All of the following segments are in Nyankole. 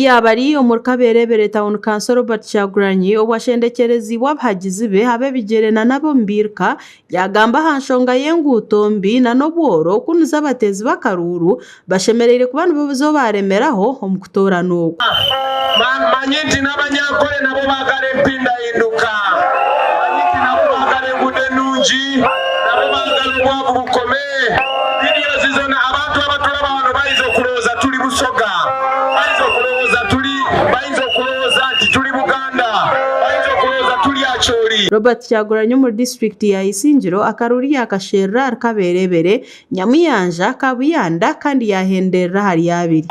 yaaba ari omuri Kabeerebere Town Council Robert Kyagulanyi obu ashendekyereziibwe abahagizi be ab'ebigyere na n'ab'omu biirka yaagamba aha nshonga y'enguuto mbi na n'obworo oku nizo abateezi b'akaruuru bashemereire kuba nibo baremeraho omu kutoorana oku. Manye nti n'Abanyankore nabo baagara empindahinduka. Manye nti nabo baagara enguudo enungi, nabo baagara obwavu bukome. Videos zona abantu abaturaba hano bayinza okurowooza turi Busoga, bayinza okurowooza turi bayinza okurowooza nti turi Buganda, bayinza okurowooza turi Acholi. Robert Kyagulanyi omuri disiturikiti ya Isingiro akaruuru yakasherura ahari Kaberebere, Nyamuyanja, Kabuyanda kandi yahenderera ahari Abiri.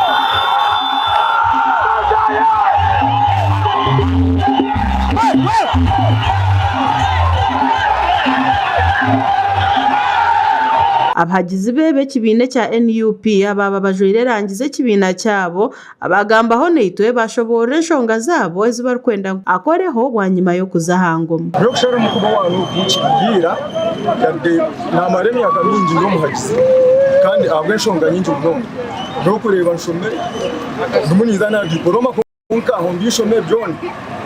Abahagizi be b'ekibiina ekya NUP abaaba bajwaire erangi z'ekibiina kyabo abaagambaho naitwe baashoboorora enshonga zaabo ezi barikwenda ngu akoreho bwanyima y'okuza aha ngoma. N'okushara omukuba wa Nup kihiira yadde namara emyaka mingi ndi omuhagizi kandi ahabw'enshonga nyingi munonga n'okureeba nshomire ndimu ninza na diporoma kwonka aho ndi nshomire byona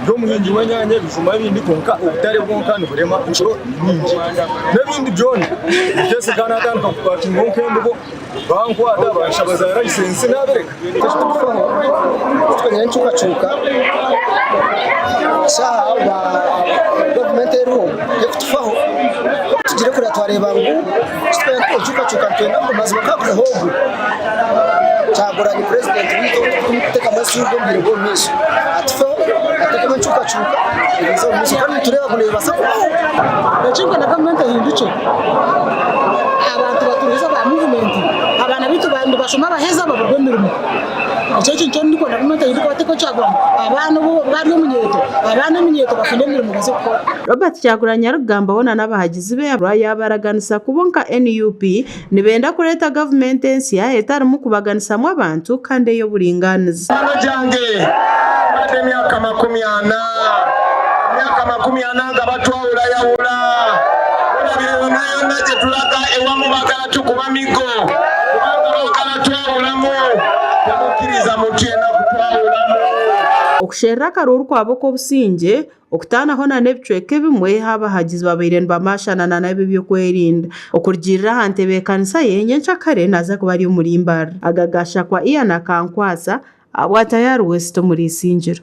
ndi omuhingi w'enyaanya ebijuma ebindi kwonka obutare bwonka niburema emishoro ni mingi n'ebindi byona nkeesiga natandika kupakinga nk'embibo Bankwata banshaba za layisensi nabereka. Ekitukufaho tukanyira enkyukakyuka shaaha ba gavumenti eriho ekutufaho tugire kureba twareba ngu enkyukakyuka nitwenda ngu mazima kakuzaho ogu Kyagulanyi purezidenti waitu ou turikutekamu esuubi omu bwire bw'omu maisho atufeho atekemu enkyukakyuka ebize omu maisho kandi nitureeba ngu neebaasa kubaho. Ekinkwenda gavumenti ehindukye. Abantu baturuhize aba muvumenti, abaana baitu nibashoma baheza baburwa emirimo. Ekyo ekintu nikyo ndikwenda gavumenti ehinduke batekeho Kyagulanyi abaana obu ari omunyeeto, abaana eminyeeto bafune emirimo baze kukora. Robert Kyagulanyi arikugambaho na n'abahagizi be yaabaraganisa ku bo nka NUP nibenda kureeta gavumenti ensya etarimu kubaganisamu abantu kandi ey'oburingaaniza. Mikwano gyange, mbadde emyaka 40, emyaka 40 nga batwawulayawula. Olabire yonna yonna gye tulaga ewamu baagala tukuba miggo kubanga baagala twawulamu. Temukkiriza muntu yenna kutwawulamu. Okusherura akaruuru kwabo okw'obusingye Okutaanaho na n'ebicweka ebimwe ahu abahagizi babaire nibamaashana na n'ab'eby'okwerinda. Okurugiirira aha ntebeekanisa ye, nyenkyakare naaza kuba ari omuri Mbarara. Aga gashakwa Ian Akankwatsa ahabwa Tayari West omuri Isingiro.